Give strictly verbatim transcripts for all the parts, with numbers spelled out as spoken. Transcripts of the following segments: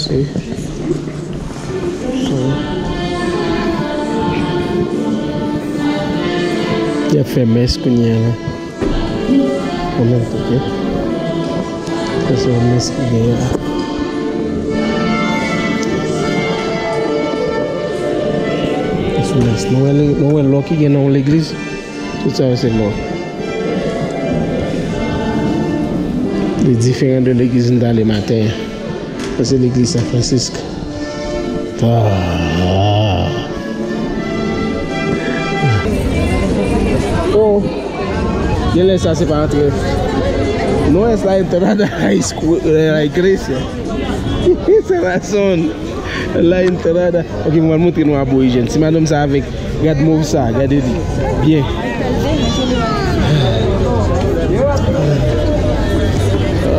Y ap fè mès kounye a la. An menm tan, ok. Sa se yon mès ki genyen la. Sou mès. Nou wè, nou wè lò ki gen nan yon legliz. Tout sa yo se lò. Li diferan de legliz m t ale maten an. Sa se legliz San Francisco. Ah. Oh. Genlè sa se pa antre. No es la entrada a la iglesia. Esa razón. La entrada. Ok, mwen montre nou aborijèn. Ti madanm sa avèk, gad mov sa, gade li. Byen.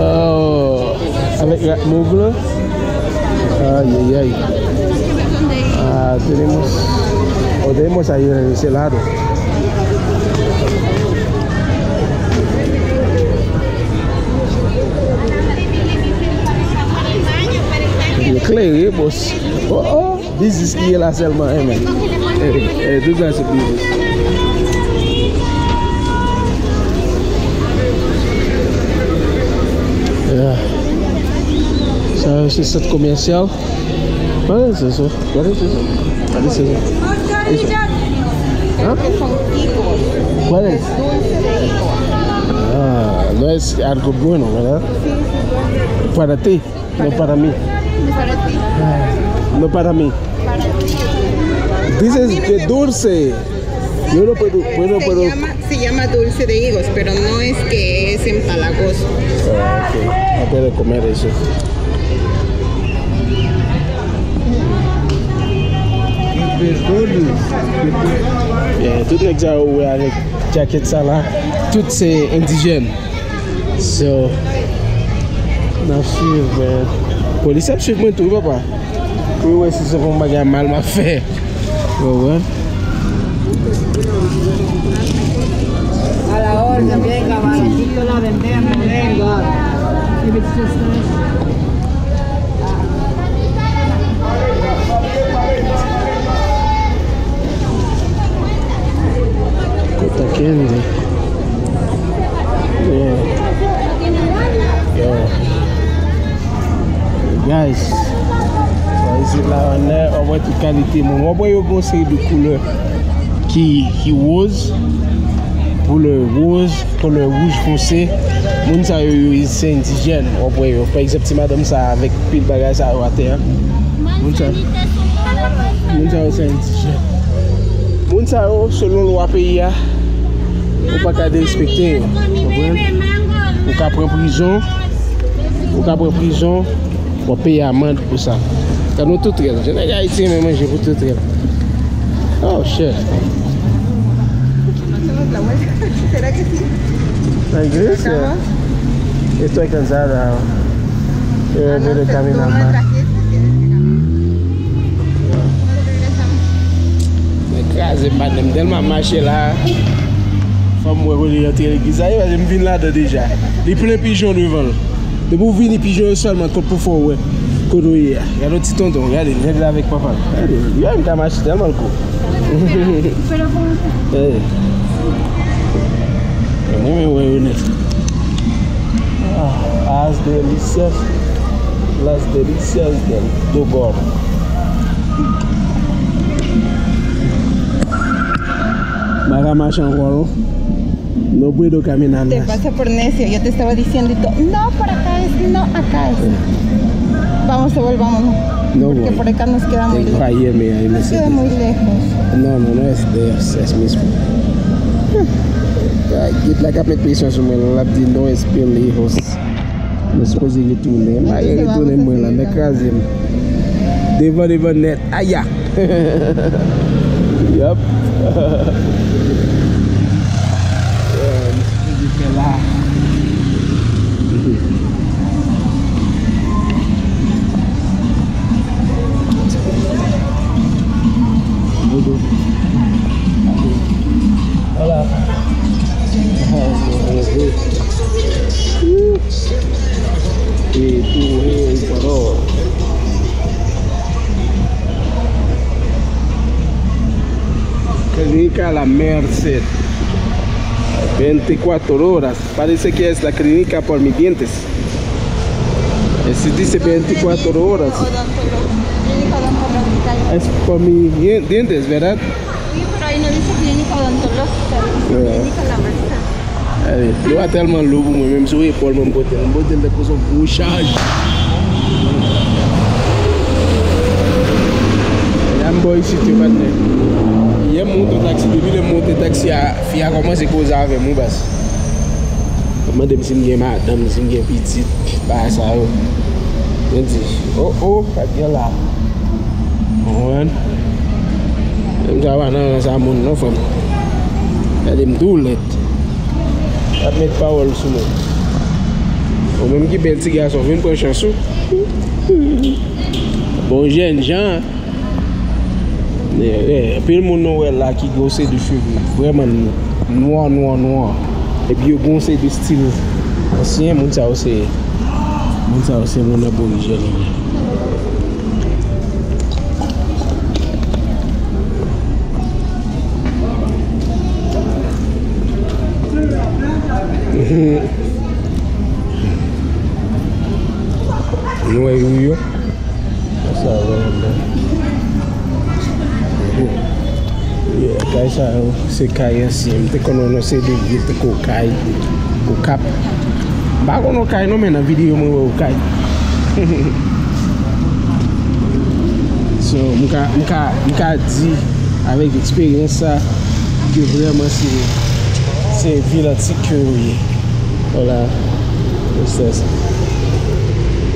Oh, avèk gad mov la. Ay, ay, ay. Ah, tenemos, oh, tenemos ahí en ese lado. Yo klere, bòs. Oh, oh. Biznis ki ye la sèlman, eh, men. Eh, eh, tout sa se biznis. Yeah. Sa yo se sant komèsyal. What is this one? What is this one? What is this one? Huh? What is? Ah, no es algo bueno, ¿verdad? Para ti. No para mí. No para mí. This is the dulce. Yo no puedo, puedo, puedo. Se llama, se llama dulce de higos, pero no es que es empalagoso. Ah, ok. No puedo comer eso. Yeah, tout nèg sa yo wè avèk djakèt sa la, tout se endijèn. So, n ap swiv, man. Polis ap swiv mwen tou, papa. Pou yo wè si se yon bagay mal m ap fè. Yo wè. A la orden, venga, varoncito, la vendemos, venga. Kota Candy. Yeah. Yo. Guys. Sa isit la, w ap wè tout kalite moun. W ap wè yo gen yon seri de koulè ki, ki woz. Koulè woz, koulè wouj fonse. Moun sa yo, yo se endijèn, w ap wè yo. Pa egzanp, ti madanm sa avèk pil bagay sa yo atè a. Moun sa, moun sa yo se endijèn. Moun sa yo, selon lwa peyi a, ou pa ka derespekte yo. Konprann? Ou ka pran prizon, ou ka pran prizon, w ap peye amann pou sa. Gad nou tou trèl. Jan nèg Ayiti renmen manje pou tou trèl. Oh, shit. ¿Será que sí? La iglesia. Estoy cansada. Eh, de caminar más. Mwen kraze m, patnè, m tèlman mache la. Fò m wè kote l antre legliz la, paske m vin ladan deja. Li plen pijon devan l. Depi w vini, pijon yo sèlman kont pou fè w wè kote w ye a. Gade yon ti tonton, gade, nèg la avèk papa l. Gade, yo, m ka mache tèlman l gwo. Eh. Mwen, mwen wè yo nèt. Ah, las delicias, las delicias del Dogor. M pa ka mache ankò, non. No puedo caminar más. Te pasa por necio, yo te estaba diciendo y todo, no, por acá es, no, acá es. Vamos, devolvámonos. No, porque por acá nos queda muy lejos. Nos queda muy lejos. No, no, no es de ellos, es mismo. Ay, gid la k ap met presyon sou mwen, l ap di no es bien lejos. Mwen sipoze retounen. M pa gen retounen mwen la, nèg kraze m. Devan, devan nèt. Aya! Yup. Yeah, m sipoze fè la. Voilà. E tou, e, e, pardon. Clínica La Merced. Veinticuatro horas. Parece que es la clínica por mis dientes. Ese dice veinticuatro horas. Es por mis dien- dientes, ¿verdad? Sí, pero ahí no dice clínica odontológica, dice clínica La Merced. Yo pa tèlman lou pou mwen, menm sou epòl mwen, m pote l, m pote l tankou se yon gwo chaj. Medam, bò isit yo, patnè. Yè m monte yon taksi, depi lè m monte taksi a, fi a kòmanse koze avè m, wi, baz. L ap mande m si m gen madanm, si m gen pitit, bagay sa yo. Mwen di, o, o, sa k gen la. Ou konprann? M sa pa nan rans a moun non, frè m. Gade m tou lèd. Ap met pawòl sou mwen. Ou menm ki bèl ti gason, vin pran chans ou. Bon, jènjan. Anpil moun nou wè la ki gen yon seri de cheve vrèman nwa, nwa, nwa. Epi yo gen yon seri de stil ansyen, moun sa yo se, moun sa yo se moun aborijèn yo ye. Nou wè yo yo. Sa vrèman bèl. Yeah, kay sa yo, se kay ansyen. M te konn wè nan se de vye poko kay, Okap. M pa konn Okap non, men nan videyo mwen wè Okap. So, m ka, m ka, m ka di avèk eksperyans sa ke vrèman se, se vil antik ke yo ye. Vwala, se sa.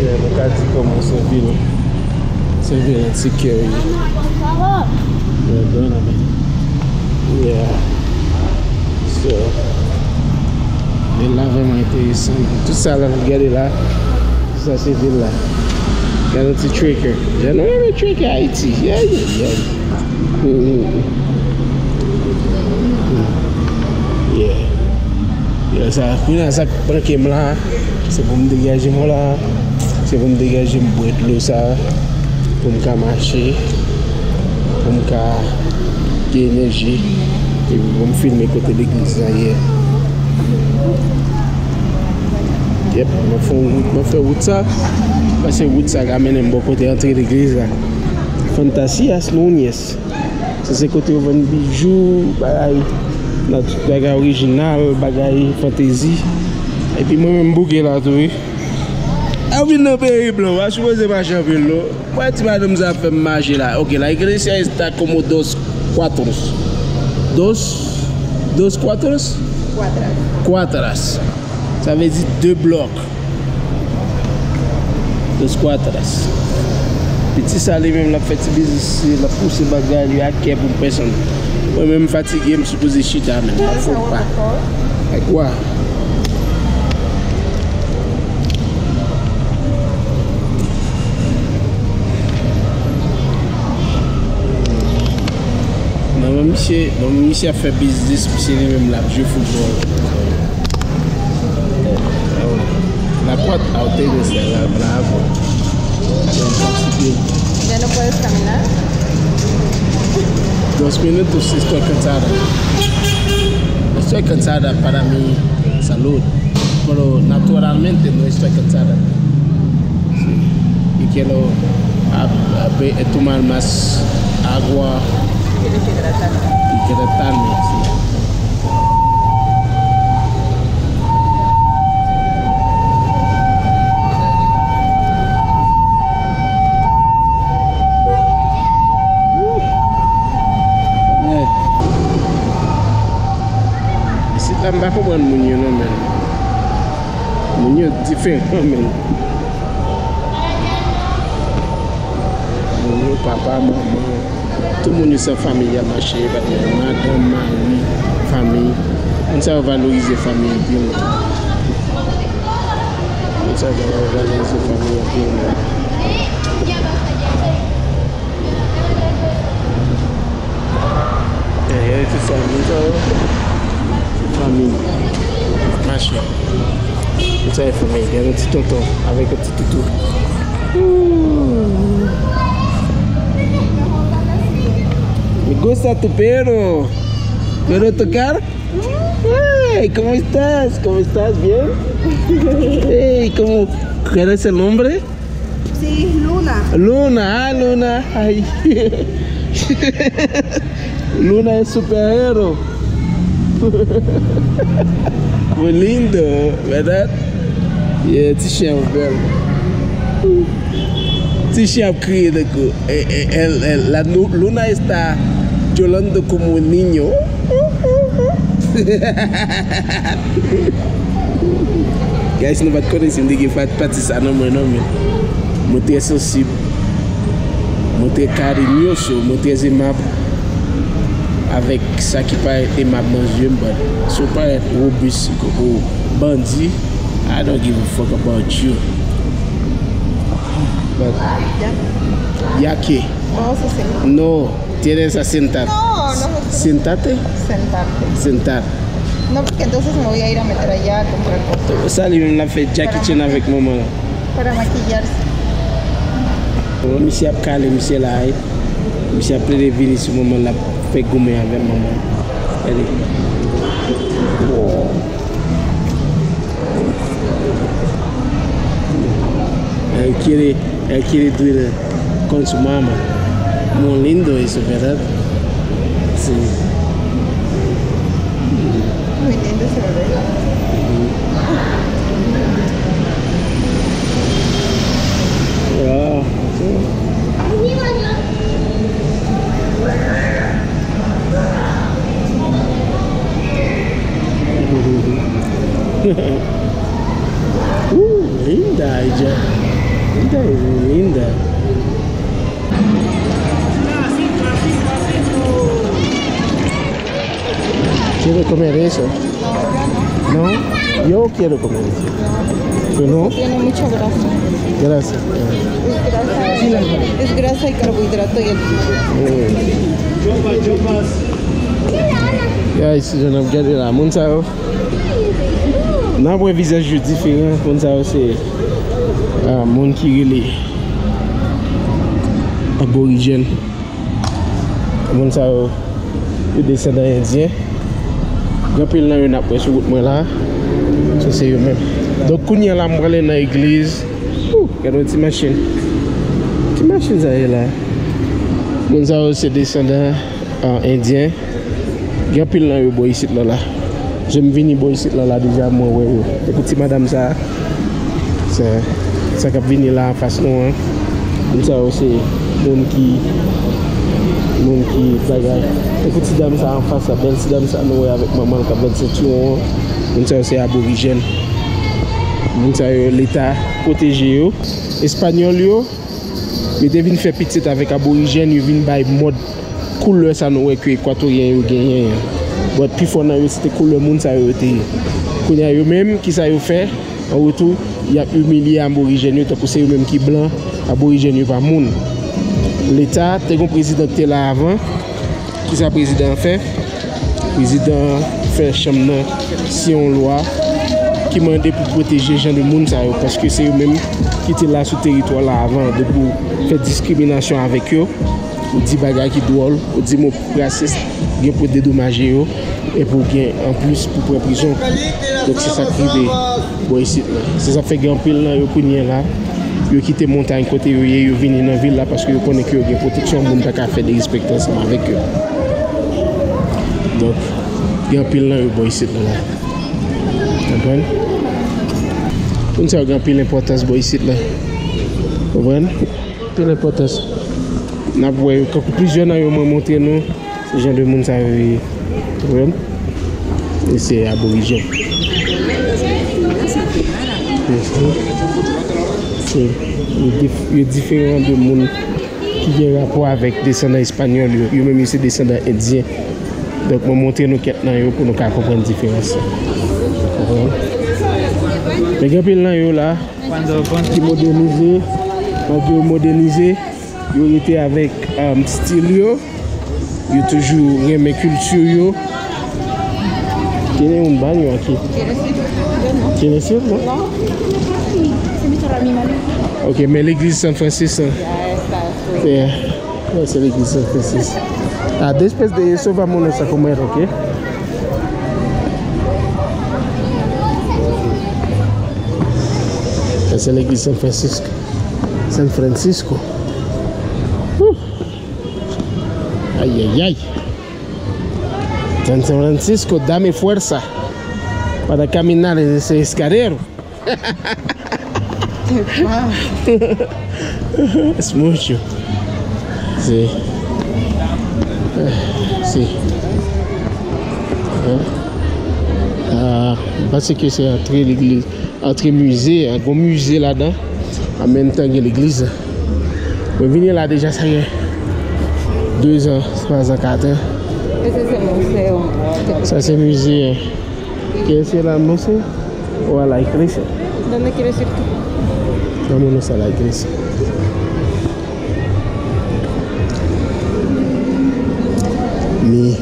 Yeah, nou ka di kòman se vil, se vil antik ke yo ye. Yeah, bon, I mean, yeah. So, vil la vrèman enteresan. Tout sa la n ap gade la, tout sa se vil la. Gade yon ti tracker. Yeah, nou renmen tracker Ayiti. Yeah, yeah, yeah. Yeah. Yeah, sa, kounye a sa k manke m la, se pou m degaje m la, se pou m degaje m bwè dlo sa, pou m ka mache, pou m ka gen enèji, epi pou m filme kote legliz la ye. Yep, mwen fè wout, mwen fè wout sa, paske wout sa ka mennen m bò kote antre legliz la. Fantasías Núñez. Sa se kote yo vann bijou, bagay, nan tout bagay orijinal, bagay fantezi. Epi mwen menm m bouke la tou, wi. A vin nan peyi blan, w pa sipoze mache anpil, non. Mwen ti madanm sa ap fè m mache la. Ok, la iglesia está como dos cuadras. Dos, dos cuadras? Cuadras. Sa vle di de blòk. Dos cuadras. Piti sa li menm l ap fè ti biznis li, l ap pouse bagay li ak kè pou pèsonn. Mwen menm m fatige, m sipoze chita menm. Ak kwa? Manman misye, manman misye ap fè biznis, misye li menm l ap jwe foutbòl. La cuadra, ah, ustedes de la Bravo. Ya no puedes caminar. Dos minutos, estoy cansada. Estoy cansada para mi salud. Pero naturalmente no estoy cansada. Sí. Y quiero a, a be-, tomar más agua. Tienes que hidratarme. Hidratarme, sí. Isit la, m pa konprann moun yo non, men. Moun yo diferan, men. Moun yo, papa, manman, tout moun yo se fanmi y ap mache, madanm, mari, fanmi. Moun sa yo valorize fanmi anpil. Moun sa yo valorize fanmi anpil. Eh, eh, se fanmi sa yo. Se fanmi. Mache. Sa e fanmi. Gen yon ti tonton avèk yon ti toutou. Ooh. Mi Gusta tu perro? ¿Puedo tocar? Hey, ¿cómo estás? ¿Cómo estás? ¿Bien? Hey, ¿cómo? ¿Cuál es el nombre? Sí, Luna. Luna, ah, Luna. Ay. Luna es superhéroe. Muy lindo, ¿verdad? Yeah, ti chen an bèl. Ti chen ap kriye tankou, eh, eh, el, el, la nu- luna está llorando como un niño. Guys, nou pa t konnen si m te gen pa- pati sa nan mwen non, men mwen trè sansib, mwen trè cariñoso, mwen trè emab avèk sa ki parèt emab nan zye m, but si w parèt robust, ou bandi, I don't give a fuck about you. But, ya que. No, tienes a sentar. No, no. Sentate? Sentate. Sentar. No, porque entonces me voy a ir a meter allá a comprar cosas. Sa li menm l ap fè Jackie Chan avèk manman l. Para maquillarse. Bon, misye ap kale, misye la, wi. Misye ap plede vini sou manman l, l ap fè goumen avèk manman l. Gade. Él quiere, él quiere duele con su mamá. Muy lindo eso, ¿verdad? Sí. Muy lindo se ve. Ah, sí. Uh, linda ella. Linda es muy linda. ¿Quieres comer eso? No, yo no. Yo quiero comer eso. ¿Tú no? Tiene mucha grasa. Grasa. Es grasa, es grasa y carbohidrato y el... Mm. Guys, jan n ap gade la, moun sa yo, n ap wè vizaj yo diferan. Moun sa yo se, ah, moun ki rele aborijèn. Moun sa yo, yo desandan endyen. Gen anpil nan yo n ap wè sou wout mwen la. Sa se yo menm. Donk, kounye a la, m prale nan egliz. Ooh, gade yon ti machin. Ti machin sa ye la. Moun sa yo se desandan, ah, endyen. Gen anpil nan yo bò isit la, la. Jan m vini bò isit la, la, deja mwen wè yo. Epi ti madanm sa, sa, sa k ap vini la anfas nou an. Moun sa yo se moun ki, moun ki bagay. Epi ti dam sa anfas la, bèl ti dam sa nou wè avèk manman l k ap vant sentiwon an. Moun sa yo se aborijèn. Moun sa yo, Leta pwoteje yo. Espanyòl yo, yo te vin fè pitit avèk aborijèn, yo vin bay mòd koulè sa nou wè ke ekwatoryen yo genyen an. But pifò nan yo, se te koulè moun sa yo, yo te ye. Kounye a, yo menm, kisa yo fè? An retou, y ap imilye aborijèn yo, tankou se yo menm ki blan, aborijèn yo pa moun. Leta, te gon prezidan ki te la avan, kisa prezidan an fè? Prezidan an fè chanm nan siyen yon lwa ki mande pou pwoteje jan de moun sa yo, paske se yo menm ki te la sou teritwa la avan, depi w fè diskriminasyon avèk yo, ou di bagay ki dwòl, ou di mo rasis, gen pou dedomaje yo, epi w gen anplis pou pran prizon. Donk, se sa k rive bò isit la. Se sa k fè gen anpil nan yo kounye a la, yo kite montay kote yo ye, yo vini nan vil la, paske yo konnen ke yo gen pwoteksyon, moun pa ka fè derespekte ansanm avèk yo. Donk, gen anpil nan yo bò isit la. Konprann? Moun sa yo gen anpil enpòtans bò isit la. Konprann? Anpil enpòtans. N ap wè yo, kankou plizyè nan yo mwen montre nou, se jan de moun sa yo ye. Konprann? E se aborijèn. Se, yo dif-, yo diferan de moun ki gen rapò avèk desandan espanyòl yo. Yo menm, yo se desandan endyen. Donk, mwen montre nou kèk nan yo pou nou ka konprann diferans lan. Konprann? Men gen anpil nan yo la ki modènize, malgre yo modènize, yo rete avèk, um, stil yo. Yo toujou renmen kilti yo. Tiene un baño aquí. ¿Quieres ir? Yo no. ¿Quieres ir, no? No. Ok, men legliz San Francis, hein. Ya está, sí. Yeah. Ouais, c'est l'église San Francis. Ah, después de eso, vámonos a comer, ¿ok? Esa es la iglesia San Francisco. San Francisco. Uh. Ay, ay, ay. San Francisco, dame fuerza para caminar en ese escalero. Es mucho. Sí. Sí. Ah, m panse ke se antre legliz, antre mize a, gon mize ladan. An menm tan gen legliz la. Mwen vini la deja, sa gen de zan, twa zan, kat an. Ese es el museo. Sa se mize a. ¿Quieres ir al museo o a la iglesia? ¿Dónde quieres ir tú? Vámonos a la iglesia. Mi.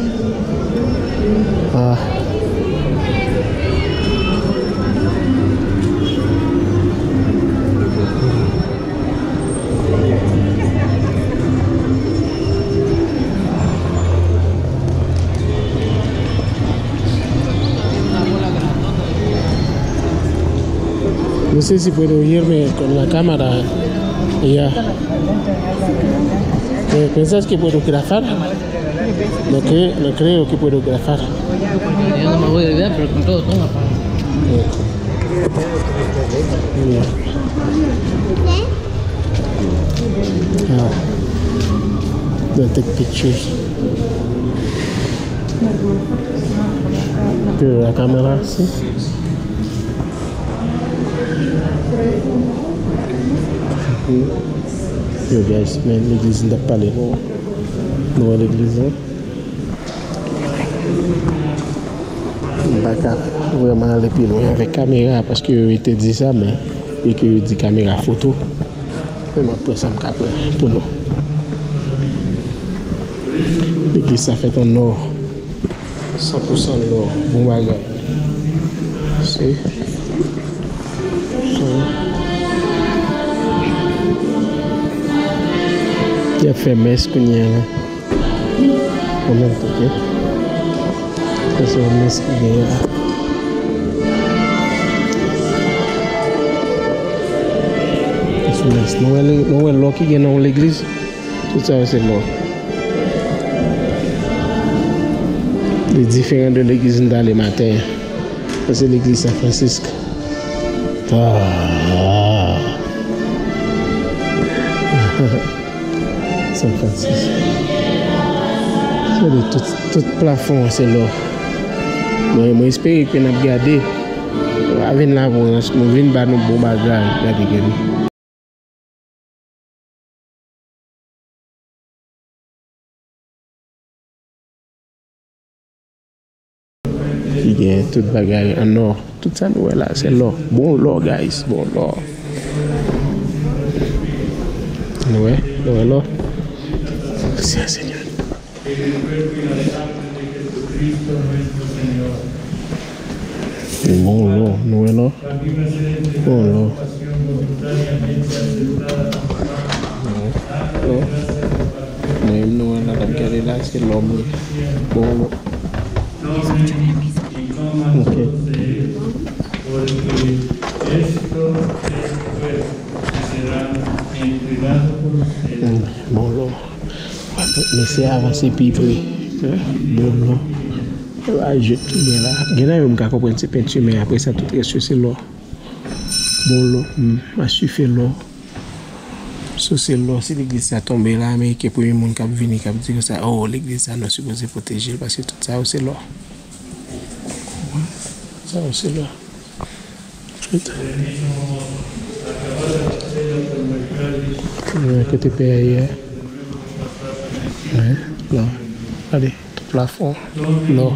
Ah. No sé si puedo irme con la cámara allá. Eh, ¿piensas que puedo grabar? No cre-, no creo que puedo grabar. Yo no me voy a olvidar, pero con todo, toma. Eh. Mira. Ah. Don't take pictures. Pero la cámara sí. Yo, guys, men legliz, m t ap pale nou. Nou wè legliz la. M pa ka vrèman ale pi lwen avèk kamera paske yo te di sa, men e ke yo di kamera foto. Men m ap pran sa m ka pran pou nou. Legliz sa fèt an nò. San pou san lò. Bon bagay. Se. Se. Y ap fè mès kounye a la. An menm tan ke. Sa se yon mès ki genyen la. Sa se mès. Nou wè, nou wè lò ki gen nan yon legliz? Tout sa yo se lò. Li diferan de legliz m t ale maten an. Sa se legliz San Francisco. Ah. San Francisco. Gade tout, tout plafon an se lò. Mwen, mwen espere ke n ap gade. Pa vin la pou nou vin ba nou bon bagay. Gade, gade. Ki gen tout bagay an nò. Tout sa nou wè la, se lò. Bon lò, guys, bon lò. Nou wè, nou wè lò. Mèsi, Senyè. Bon lò, nou wè lò. Bon lò. Lò. Mwen menm nou wè la, n ap gade la, se lò m ye. Bon lò. Ok. Mm, bon lò. Mesye avanse pi pre. Bon lò. Yo pa jwenn tou byen la. Gen nan yo m ka konprann se penti, men apre sa, tout rès yo se lò. Bon lò. Mm, masife lò. So se lò, si legliz sa tonbe la, Ameriken premye moun k ap vini, k ap di konsa, oh, legliz sa nou sipoze pwoteje l, paske tout sa yo se lò. Sa yo se lò. Tout. Kote pè a ye a? Wi, lò. Gade. Plafon lò.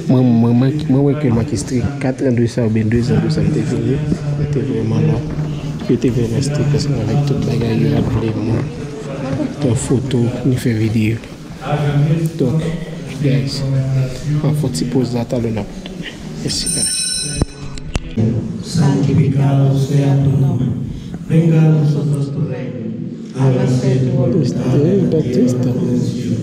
Mwen, mwen, mwen, mwen wè ke m ak istri kat an de sa oubyen de zan de sa m te vini. Yo te vrèman lò. Yo te vrèman strik ansanm avèk tout bagay yo ap vle moun. Pran foto, ni fè videyo. Donk, guys, m ap fè yon ti poz la, talè n ap retounen. Mèsi, guys. Santificado sea tu nombre. Venga a nosotros tu reino. Hágase tu voluntad en la tierra como en el cielo.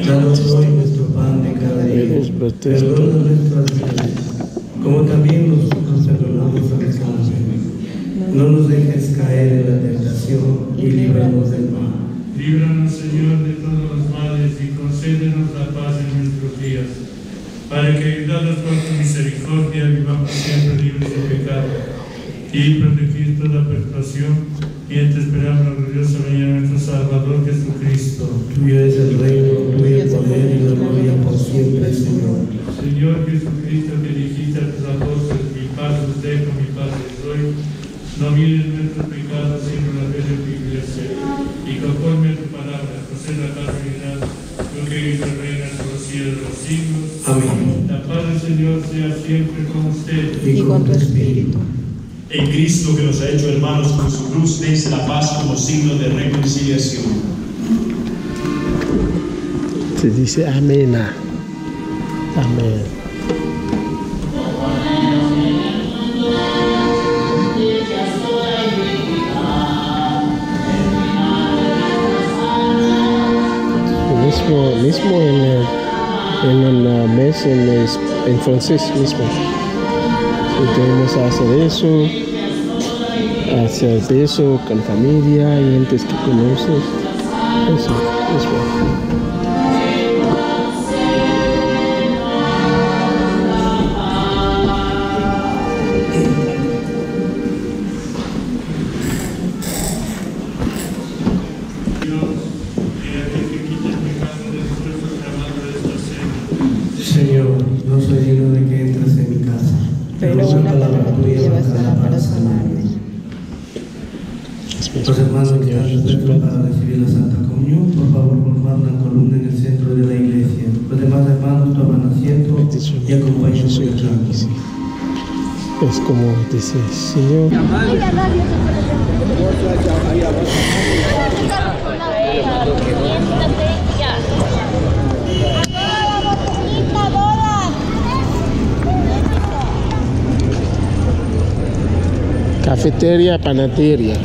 Danos hoy nuestro pan de cada día. Perdona nuestras deudas, como también nosotros perdonamos a los que nos ofenden. No nos dejes caer en la tentación y líbranos del mal. Líbranos, Señor, de todos los males y concédenos la paz en nuestros días, para que, ayudados por tu misericordia, vivamos siempre libres de pecado y protegidos de toda perturbación, mientras esperamos la gloriosa venida de nuestro Salvador Jesucristo. Tuyo es el reino, tuyo el poder y la gloria por siempre, Señor. Señor Jesucristo, que dijiste a tus apóstoles: "Mi paz os dejo, mi paz les doy", no mires nuestros pecados, sino la fe de tu iglesia, y conforme a tu palabra, concede la paz y unidad, tú que vives y reinas por los siglos de los siglos. Amén. La paz del Señor sea siempre con ustedes. Y con tu espíritu. En Cristo, que nos ha hecho hermanos por su cruz, dense la paz como signo de reconciliación. Se di se amena. Amèn. Mismo, mismo en, en una mesa en, en francés mismo. Y tenemos a hacer eso, hacer eso con familia y gentes que conoces. Eso, eso. Señor, no soy digno de que entres en mi casa, pero una palabra tuya bastará para sanarme. Los hermanos que están dispuestos para recibir la Santa Comunión, por favor, forman la columna en el centro de la iglesia. Los demás hermanos toman asiento y acompañan con el canto. Es como dice, Señor. Cafeteria, panaderia.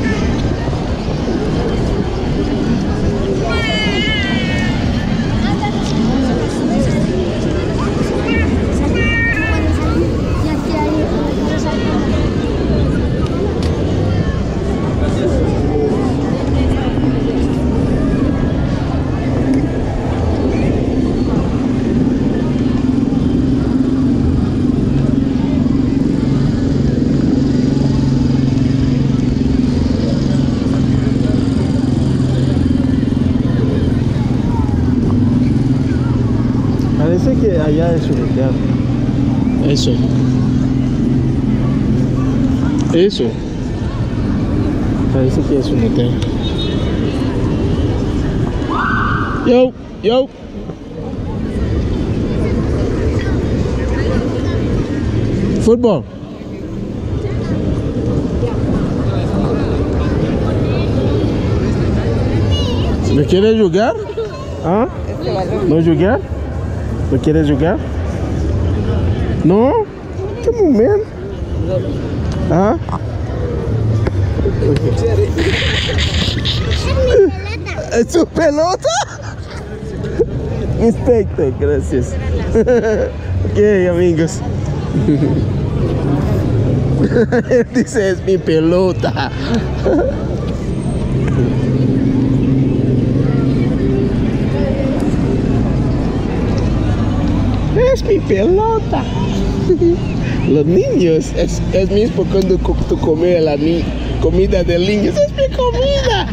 Parece que allá es un hotel. Eso. Eso. Parece que es un hotel. Yo, yo. Fútbol. ¿No quieres jugar? ¿Ah? ¿No jugar? ¿No quieres jugar? No. Come on, man. ¿Ah? Es su pelota. Respecto, gracias. Ok, amigos. Él dice, "Es mi pelota." Es mi pelota. Los niños, es, es mi, cuando co-, tú comes la ni-, comida de niños, es mi comida.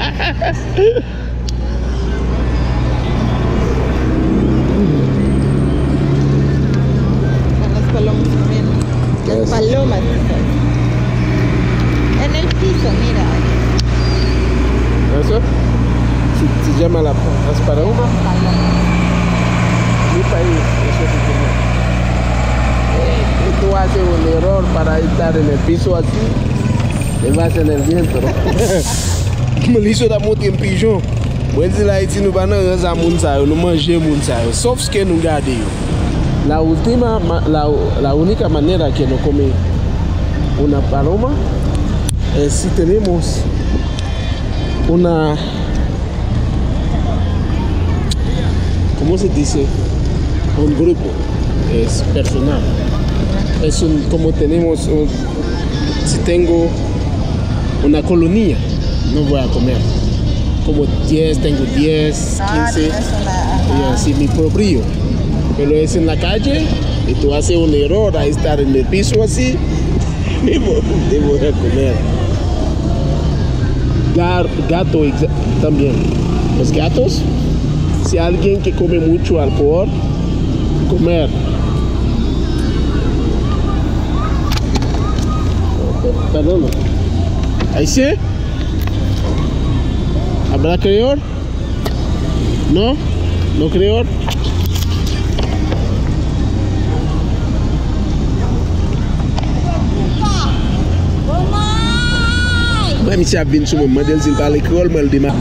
Están las palomas comiendo. Las palomas están en el piso, mira. ¿Eso? Se, se llama la, las palomas. Las palomas. Mi país, eso se llama. Eh, esto va a ser un error para estar en el piso así. Él va a ser el viento. Li sot ap montre m pijon. Mwen di l Ayiti, nou pa nan rans a moun sa yo, nou manje moun sa yo. Sòf ke nou gade yo. La última, ma-, la, la única manera que no come una paloma es si tenemos Una, ¿cómo se dice? Un grupo. Es personal. Es un, como tenemos un, si tengo una colonia, no voy a comer. Como diez, tengo diez, quince. Y así mi propio. Pero es en la calle y tú haces un error a estar en el piso así. Te voy a comer. Gar-, gato exa-, también. Los gatos, si alguien que come mucho alcohol, comer. Perdón. Haitian? Habla creol? Non? Non kreyòl? Mwen, misye ap vin sou mwen, m mande l si l pale kreyòl, mwen, l dema.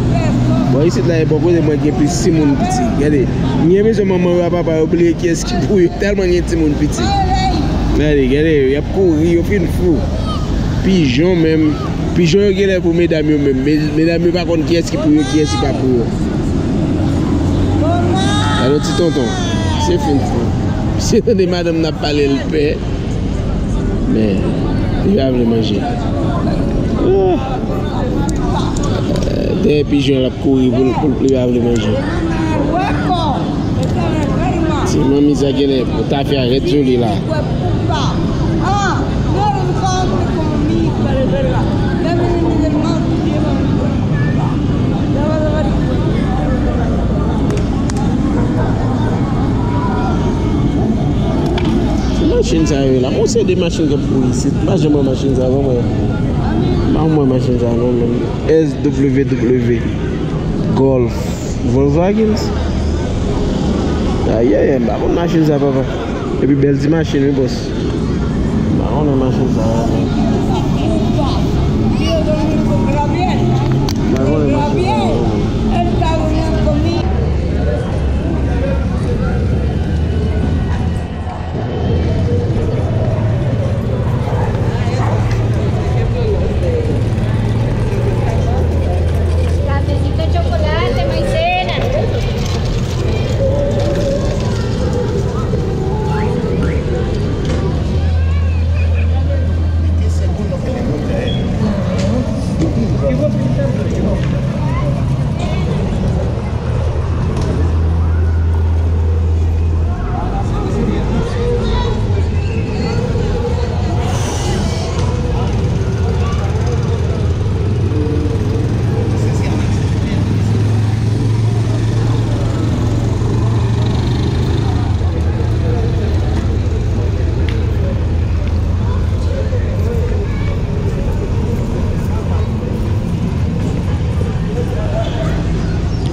Bon, isit la, e bò kote mwen gen plis timoun piti. Gade, m gen enpresyon manman yo ak papa yo bliye kiyès ki pou yo, tèlman gen timoun piti. Gade, gade, y ap kouri, yo fin fou. Pijon menm. Pijon yo genlè pou medam yo menm. Me-, medam yo pa konn kiyès ki pou yo, kiyès ki pa pou yo. Alò, ti tonton, se fin fou. Se tande madanm nan ap pale, l pè. Men, li pa vle manje. Ah. Dèyè pijon l ap kouri pou, pou li pa vle manje. Ti manmi sa genlè pou tafya rèd sou li la. Se machin sa yo la. Bon, se de machin k ap kouri isit. M pa janm wè machin sa yo, mwen. M pa wè machin sa yo, non, men. S W W, Golf, Volkswagen. Ayayay, m pa konn machin sa, papa. Epi bèl ti machin, wi, bòs. M pa konnen machin sa, non. M pa konnen machin sa, non. Cafecito, chocolate, maicena.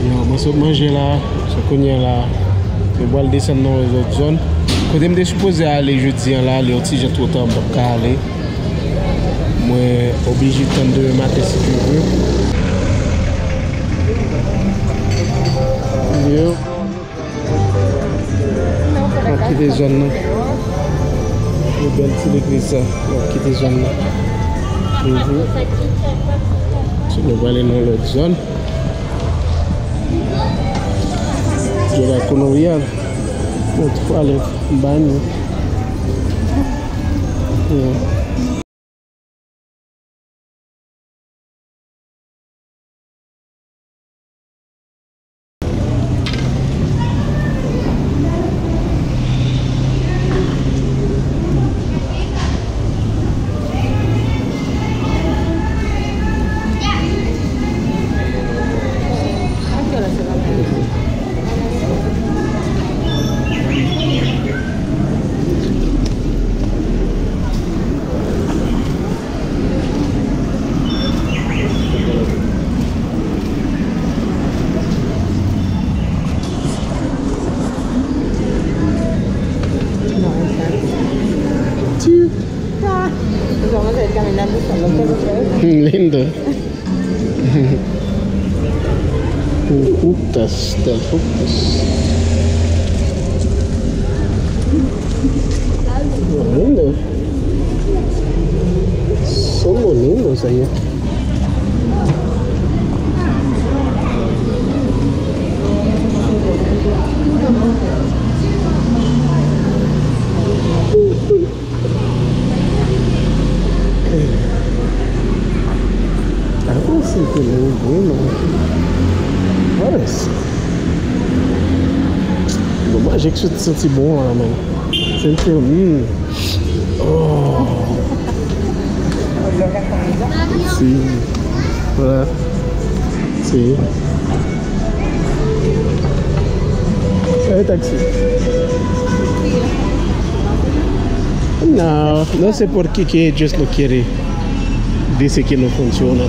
Yo, mwen sot manje la, se kounye a la, mwen pral desann nan yon lòt zòn. Kote m te sipoze ale jodi a la, li yon ti jan twò ta, m p ap ka ale. Mwen oblije tann demen maten si Dye vle. Yo. N ap kite zòn nan. Yon bèl ti legliz sa. N ap kite zòn nan. Mhm. Si nou prale nan lòt zòn. Yo la kounouya. Nou tou prale ba nou. Yeah. Lindo. Corruptas, corruptas. Lindo. Son bonitos allá. What is? Bon, manje ki soti santi bon la, man. Santi, mm. Oh. Si. Voilà. Si. Eh, taxi. No, no sé por qué que ellos no quiere. Dice que no funciona.